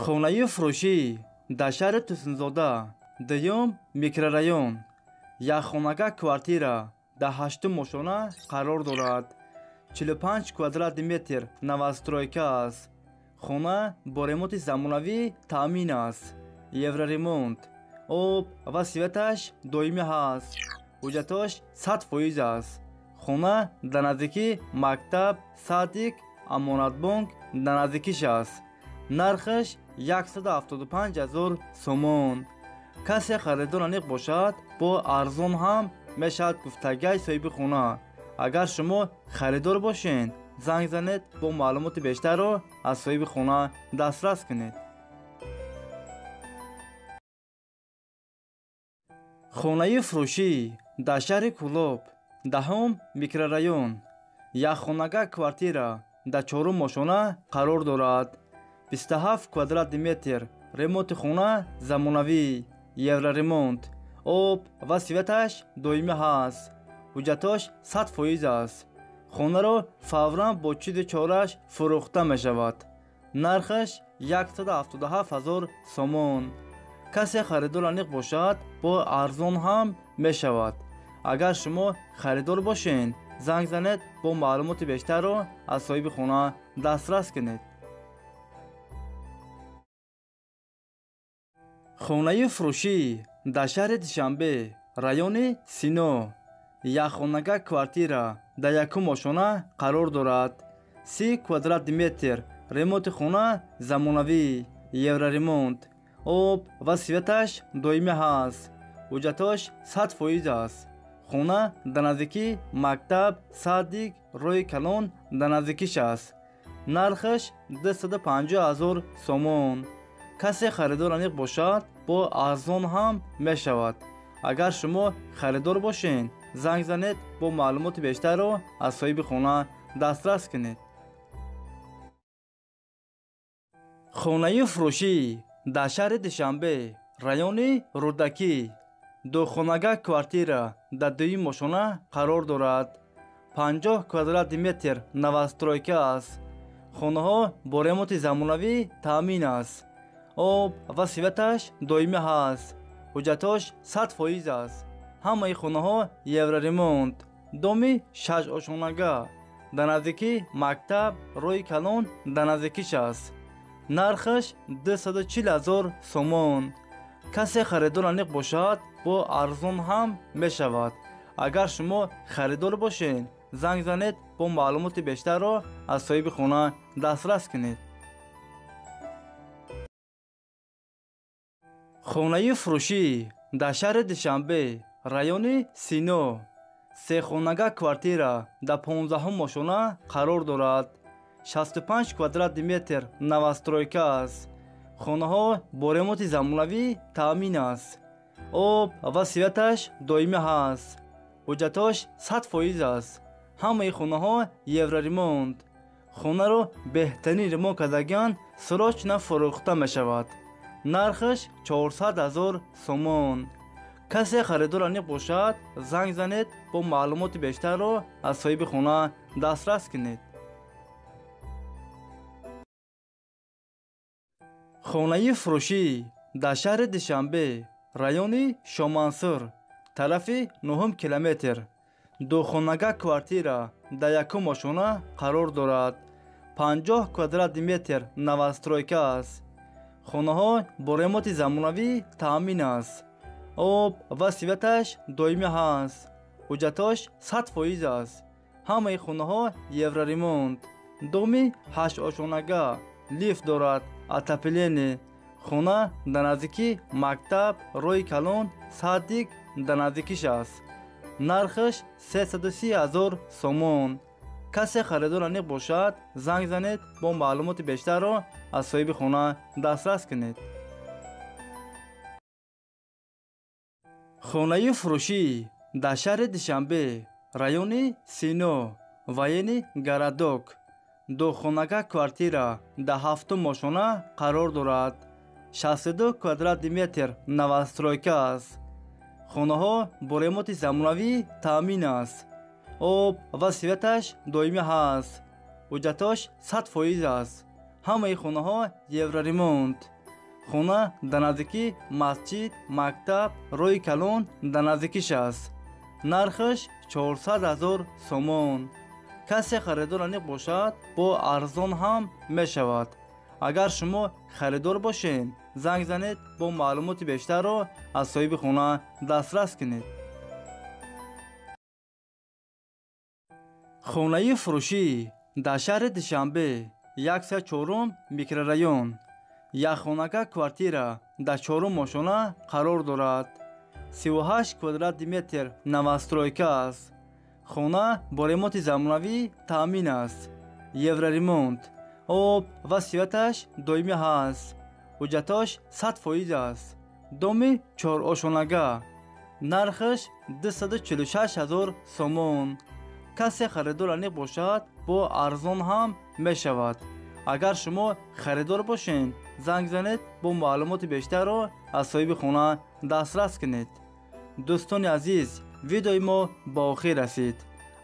Хонаи фурӯшӣ дар шаҳри Турсунзода, дуюм микрорайон, якхонага квартира дар ҳаштум ошёна қарор дорад. 45 квадратный метр новостройка аст. Хона бо ремонти замонавӣ таъмин аст. Евроремонт. Об ва светаш доимӣ ҳаст. Ҳуҷҷатош 100% аст. Хона дар наздикии мактаб, садик, Амонатбонк дар наздикиш аст. Нархаш 175 000 сомон. Касе харидор аниқ бошад, бо арзон ҳам мешавад гуфтагай соҳиби хона. Агар шумо харидор бошед, занг занед, бо маълумоти бештарро аз соҳиби хона дастрас кунед. Хонаи фурӯшӣ дар шаҳри Кӯлоб, даҳум микрорайон, якхонага квартира дар чорум ошёна қарор дорад. 27 квадратный метр ремонти хона замонавӣ, евроремонт. Об ва светаш доимӣ ҳаст. Ҳуҷҷатош 100% аст. Хонаро фавран бо чизи чораш фурӯхта мешавад. Нархаш 177 000 сомон. Касе харидор аниқ бошад, бо арзон ҳам мешавад. Агар шумо харидор бошед, занг занед, бо маълумоти бештарро аз соҳиби хона дастрас кунед. Хонаи фурӯшӣ дар шаҳри Душанбе, райони Сино, якхонага квартира дар якум ошёна қарор дорад. 30 квадратный метр ремонти хона замонавӣ, евроремонт. Об ва светаш доимӣ ҳаст. Ҳуҷҷатош 100% аст. Хона дар наздикии мактаб, садик, роҳи калон дар наздикиш аст. Нархаш 250 000 сомон. Касе харидор аниқ бошад, бо арзон ҳам мешавад. Агар шумо харидор бошед, занг занед, бо маълумоти бештарро аз соҳиби хона дастрас кунед. Хонаи фурӯшӣ дар шаҳри Душанбе, райони Рӯдакӣ, духонага квартира дар дуюм ошёна қарор дорад. 50 квадратный метр новостройка аст. Хонаҳо бо ремонти замонавӣ таъмин аст. Об ва светаш доимӣ ҳаст. Ҳуҷҷатош 100% аст. Ҳамаи хонаҳо евроремонт. Доми шашошонага дар наздикии мактаб, роҳи калон дар наздикиш аст. Нархаш 240 000 сомон. Касе харидор аниқ бошад, бо арзон ҳам мешавад. Агар шумо харидор бошед, занг занед, бо маълумоти бештарро аз соҳиби хона дастрас кунед. Хонаи фурӯшӣ дар шаҳри Душанбе, райони Сино, сехонага квартира дар 15-ум ошёна қарор дорад. 65 квадратный метр новостройка аст. Хонаҳо бо ремонти замонавӣ таъмин аст. Об ва светаш доимӣ ҳаст. Ҳуҷҷатош 100% аст. Ҳамаи хонаҳо евроремонт. Хонаро беҳтарин ремонт кардагиан срочно фурӯхта мешавад. Нархаш 400 000 сомон. Касе харидор аниқ бошад, занг занед, бо маълумоти бештарро аз соҳиби хона дастрас кунед. Хонаи фурӯшӣ дар шаҳри Душанбе, райони Шомансур, тарафи 9 километр, духонага квартира дар якум ошёна қарор дорад. 50 квадратный метр новостройка аст. Хонаҳо бо ремонти замонавӣ таъмин аст. Об ва светаш доимӣ ҳаст. Ҳуҷҷатош 100% аст. Ҳамаи хонаҳо евроремонт. Доми ҳаштошонага лифт дорад, отопление. Хона дар наздикии мактаб, роҳи калон, садик дар наздикиш аст. Нархаш 330 000 сомон. Касе харидор аниқ бошад, занг занед, бо маълумоти бештарро аз соҳиби хона дастрас кунед. Хонаи фурӯшӣ дар шаҳри Душанбе, райони Сино, военный городок, духонага квартира дар ҳафтум ошёна қарор дорад. 62 квадратный метр новостройка аст. Хонаҳо бо ремонти замонавӣ таъмин аст. Об ва светаш доимӣ ҳаст. Ҳуҷҷатош 100% аст. Ҳамаи хонаҳо евроремонт. Хона дар наздикӣ масҷид, мактаб, роҳи калон дар наздикиш аст. Нархаш 400 000 сомон. Касе харидор аниқ бошад, бо арзон ҳам мешавад. Агар шумо харидор бошед, занг занед, бо маълумоти бештарро аз соҳиби хона дастрас кунед. Хонаи фурӯшӣ дар шаҳри Душанбе, 104 микрорайон. Якхонага квартира дар 4 ошона қарор дорад. 38 квадрати метр новостройка аст. Хона бо ремонти замонавӣ таъмин аст. Евроремонт. Об ва сиёташ доимӣ ҳаст. Ҳуҷҷатош 100% аст. Доми 4-ошонага. Нархаш 246 000 сомон. Касе харидор аниқ бошад, бо арзон ҳам мешавад. Агар шумо харидор бошед, занг занед, бо маълумоти бештарро аз соҳиби хона дастрас кунед. Дӯстони азиз, видеои мо ба охир расид.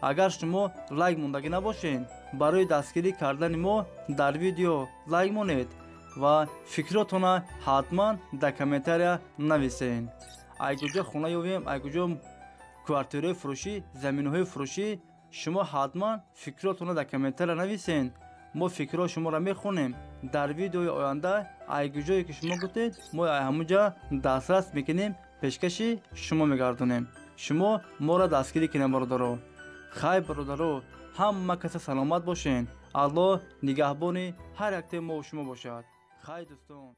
Агар шумо лайк мондагӣ набошед, барои дастгирӣ кардани мо дар видео лайк монед ва фикротонро ҳатман дар комментария нависед. Ай куҷо хона ёбем, ай куҷо квартираҳои фурӯшӣ, заминҳои фурӯшӣ, шумо ҳатман фикротонро дар комментария нависед. Мо фикрҳои шуморо мехонем. Дар видеои оянда ай куҷое ки шумо гуфтед, мо ай ҳамунҷа дастрас мекунем, пешкаши шумо мегардонем. Шумо моро дастгирӣ кунед, бародаро. Хайр, бародаро, ҳама каса саломат бошед. Аллоҳ нигаҳбони ҳар яктаи мо шумо бошад. Хайр, дӯстон.